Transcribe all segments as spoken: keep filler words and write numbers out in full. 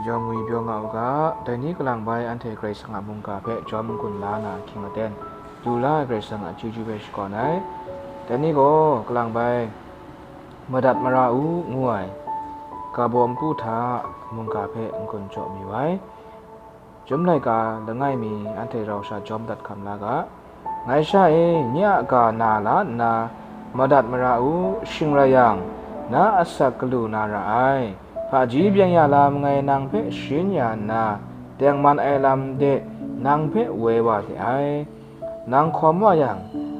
Yawng ngwi byaw nga u ga, dai ni kalang bai anhte Karai Kasang a mungga hpe jawm n-gun la na ahkying aten, lu la ai Karai Kasang a chyeju hpe shakawn ai. Dai ni gaw kalang bai, Madat mara u, ngu ai, ga baw npu hta mungga hpe n-gun jaw mayu ai. Chyum laika langai mi anhte rau sha jawm dat hkam la ga. Ngai sha e, nye a ga na la nna, madat mara u, shing rai yang, na asak galu na ra ai. Hpaji byeng ya lam ngai nang hpe sharin ya nna, tengman ai lam de nang hpe woi wa de ai. Nang hkawm wa yang,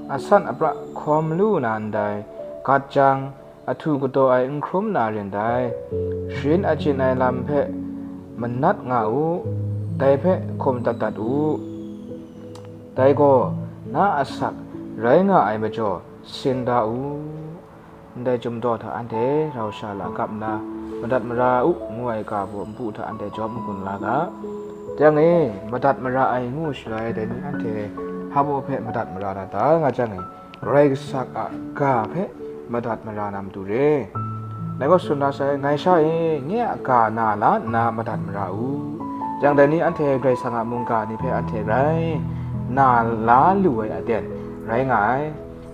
asan apra hkawm lu na ndai, gat jang, ahtu kataw ai n hkrum na rin dai. Sharin achyin ai lam hpe manat nga u, dai hpe hkum dat dat u. Dai gaw na asak rai nga ai majaw sin da u. Ndai chyum daw hta anhte rau sha la gap nna, madat mara u, ngu ai ga baw npu hta anhte jawm n-gun la ga. Dai yang e, madat mara ai ngu shaloi, dai ni anhte hpa baw hpe madat mara na ta nga jang e, Karai Kasang a ga hpe madat mara na matu re. Dai gaw tsun da sai, ngai sha e, nye a ga na la nna madat mara u. Yang dai ni anhte Karai Kasang a mungga ni hpe anhte rai na la lu ai aten rai nga ai.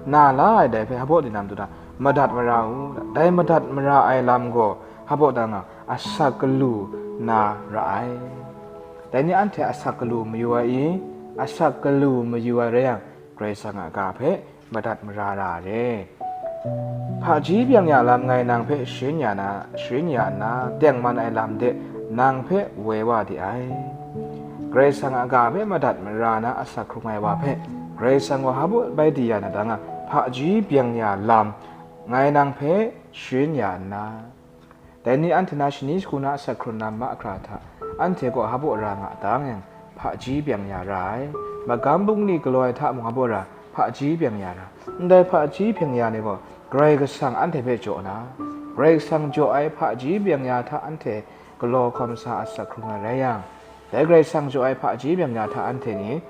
Na la ai dai hpe hpa baw ni na matu ta, madat mara u. Dai madat mara ai lam gaw hpa baw ta nga, asak galu na ra ai. Dai ni anhte asak galu mayu ai i? Asak galu mayu ai rai yang, Karai Kasang a ga hpe madat mara ra re. Hpaji byeng ya lam ngai nang hpe sharin ya na, sharin ya nna, tengman ai lam de nang hpe woi wa de ai. Karai Kasang a ga hpe madat mara na asak hkrung ai wa hpe, Karai Kasang gaw hpa baw bai di ya na ta nga, hpaji byeng ya lam ngai nang hpe sharin ya nna, dai ni anhte na shani shagu na asak hkrun lam mahkra hta, anhte gaw hpa baw ra nga dang yang, hpaji byeng ya ra ai. Magam bungli galaw ai hta mung hpa baw ra, hpaji byeng ya ra. Ndai hpaji byeng ya ni gaw, Karai Kasang anhte hpe jaw na, Karai Kasang jaw ai hpaji byeng ya hta anhte galaw hkawm sa asak hkrung ai rai yang, dai Karai Kasang jaw ai hpaji byeng ya hta anhte ni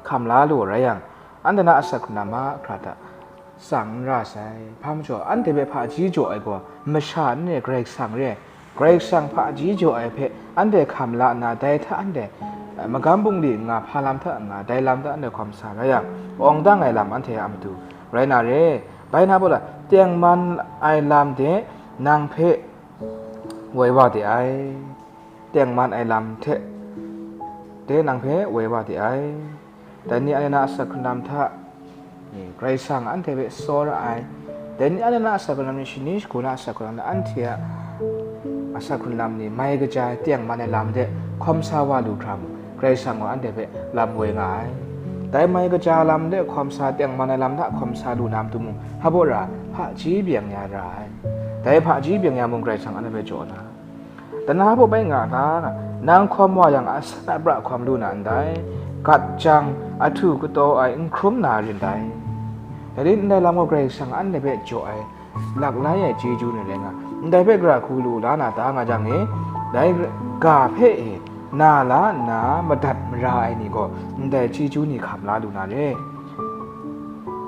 hkam la lu rai yang, anhte na asak hkrun lam mahkra hta, tsang n ra sai. Hpa majaw, anhte hpe hpaji jaw ai gaw masha n re, Karai Kasang re. Karai Kasang hpaji jaw ai hpe anhte hkam la nna, dai hta anhte, eh, magam bungli n nga, hpa lam hta n nga, dai lam hta anhte hkawm sa rai yang, awng dang ai lam anhte a matu rai na re. Bai na baw la, tengman ai lam de nang hpe woi wa de ai. Tengman ai lam hte de nang hpe woi wa de ai. Dai ni anhte na asak hkrun lam hta, ni, Karai Kasang anhte hpe saw ra ai. Dai ni anhte na asak hkrun lam ni, shani shagu na asak hkrun lam ni, anhte a asak hkrun lam ni mai kaja ai tengman ai lam de hkawm sa wa lu hkra mung, Karai Kasang gaw anhte hpe lam woi nga ai. Dai mai kaja lam de hkawm sa, tengman ai lam hta hkawm sa lu na matu mung, hpa baw ra, hpaji byeng ya ra ai. Dai hpaji byeng ya mung Karai Kasang anhte hpe jaw na, Dana hpa baw bai nga ta, nang hkawm wa yang, asan apra hkawm lu na ndai, gat jang, ahtu kataw ai n hkrum na rin dai. Dai rin ndai lam gaw Karai Kasang anhte hpe jaw ai, laklai ai chyeju ni rai nga, ndai hpe gara hku lu la na ta nga jang e, dai ga hpe e na la nna madat mara ai ni gaw, ndai chyeju ni hkam la lu na re.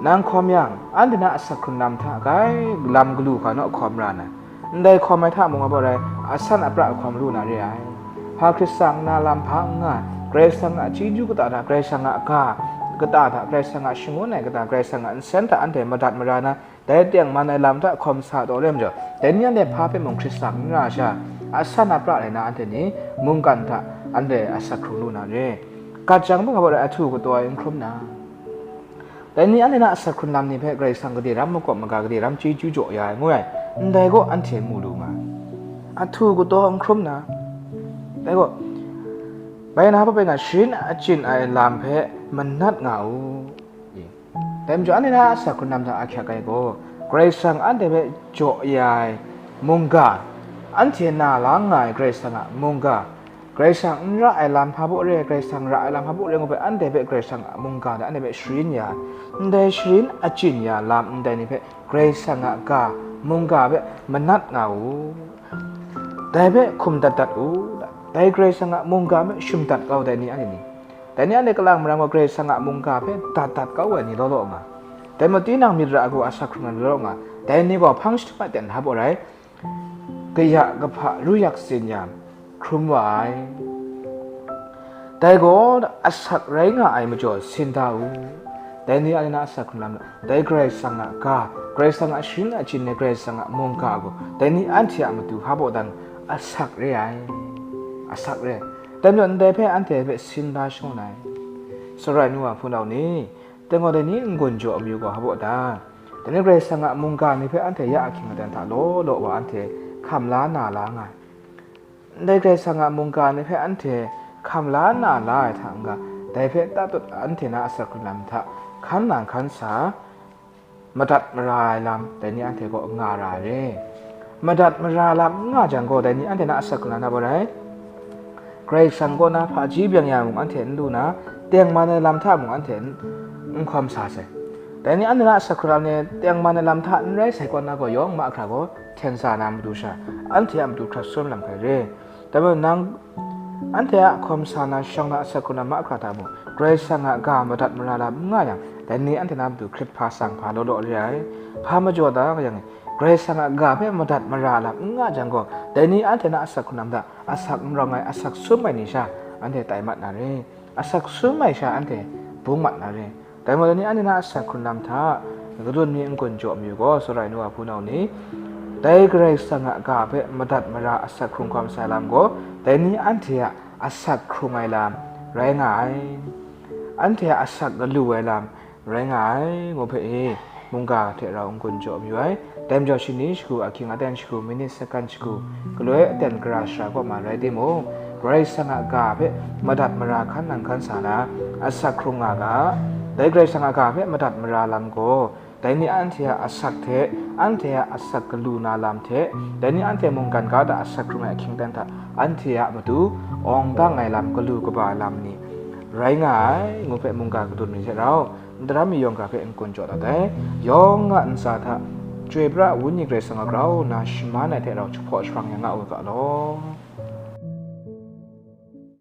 Nang hkawm yang, anhte na asak hkrun lam hta gai lam galu ga naw hkawm ra na, ndai hkawm ai hta mung a baw rai, asan apra hkawm lu na re ai. Hpa Hkristu a lam hpa n nga, Karai Kasang a chyeju kata hta, Karai Kasang a ga kata hta, Karai Kasang a shangun ai kata, Karai Kasang a nsen hta anhte madat mara na, dai tengman ai lam hta hkawm sa taw re majaw, dai ni anhte hpa hpe mung Hkristu n ra sha, asan apra rai na anhte ni mungkan hta anhte asak hkrung lu na re. Gat jang mung a baw rai, ahtu kataw ai n hkrum na, Dai ni anhte na asak hkrun lam ni hpe Karai Kasang gade ram makawp maga, gade ram chyeju jaw ya ai, ngu ai, ndai gaw anhte mu lu nga ai. Ahtu kataw n hkrum na, dai gaw, bai na hpa bai nga sharin achyin ai lam hpe manat nga u. Dai majaw, anhte na asak hkrun lam hta ahkyak ai gaw, Karai Kasang anhte hpe jaw ya ai mungga, anhte na la nga ai Karai Kasang a mungga, Karai Kasang n ra ai lam hpa baw re, Karai Kasang ra ai lam hpa baw re ngu hpe, anhte hpe Karai Kasang a mungga de anhte hpe sharin ya ai. Ndai sharin achyin ya lam ndai ni hpe Karai Kasang a ga, mungga hpe manat nga u. Dai hpe hkum dat dat u. Dai Karai Kasang a mungga hpe shum dat kau dai ni anhte ni, dai ni anhte kalang maram gaw Karai Kasang a mungga hpe dat dat kau ai ni law law nga, dai majaw tinang myit ra ai gaw asak hkrung ai ni law law nga, dai ni gaw hpang jahtum a ten hpa baw rai, kaya kahpa ru yak tsin ya, hkrum wa ai. Dai gaw asak rai nga ai majaw sin da u. Dai ni anhte na asak hkrung lam, dai Karai Kasang a ga, Karai Kasang a sharin achyin ai Karai Kasang a mungga gaw, dai ni anhte a matu hpa baw dan asak re ai, asak re ai. Dai majaw ndai hpe anhte hpe sin da shangun ai. Tsawra ai nu wa hpunau ni, dai gaw dai ni n-gun jaw amyu gaw hpa baw dan? Dai ni Karai Kasang a mungga ni hpe anhte ya ahkying aten hta law law wa anhte hkam la na la nga ai. Ndai Karai Kasang a mungga ni hpe anhte hkam la na la ai hta n-ga, dai hpe tatut anhte na asak hkrung lam hta hkan nang hkan sa, madat mara ai lam, dai ni anhte kaw nga ra ai re. Madat mara lam n nga jang gaw, dai ni anhte na asak hkrung lam hta bawai rai, Karai Kasang kaw na hpaji byeng ya mung anhte n lu na, tengman ai lam hta mung anhte n, n hkawm sa sai. Dai ni anhte na asak hkrung lam ni tengman ai lam hta n rai sai kaw na gaw, yawng mahkra gaw hten sa na matu sha, anhte a matu hkrat sum lam hkai re. Dai majaw nang anhte a hkawm sa na shang na asak hkrung lam mahkra hta mung, Karai Kasang a ga madat mara lam n nga yang, dai ni anhte na matu hkrit hpa tsang hpa law law re ai. Hpa majaw da yang e, Karai Kasang a ga hpe madat mara lam n nga jang gaw, dai ni anhte na asak hkrung lam hta asak n rawng ai, asak sum ai ni sha anhte tai mat na re, asak sum ai sha anhte bung mat na re. Dai majaw dai ni anhte na asak hkrung lam hta kadun mi n-gun jaw amyu gaw, tsawra ai nu wa hpunau ni, dai Karai Kasang a ga hpe madat mara asak hkrung hkawm sai lam gaw, dai ni anhte a asak hkrung ai lam rai nga ai, anhte a asak galu ai lam rai nga ai, ngu hpe e, mungga hte rau n-gun jaw amyu ai. Dai majaw shani shagu, ahkying aten shagu, minit sakan shagu, galoi aten gara shara kaw ma rai timung, Karai Kasang a ga hpe madat mara hkan nang hkan sa na asak hkrung nga ga. Dai Karai Kasang a ga hpe madat mara lam gaw, dai ni anhte a asak hte, anhte a asak galu na lam hte, dai ni anhte mungkan ga da asak hkrung ai ahkying aten hta anhte a matu awng dang ai lam, galu kaba ai lam ni rai nga ai, ngu hpe mungga kadun mi hte rau, n daram mi yawng ga hpe n-gun jaw dat ai. Yawng a ntsa hta Chyoi pra Wenyi Karai Kasang a grau nna shaman ai hte rau jahpaw jahprang ya nga u ga law.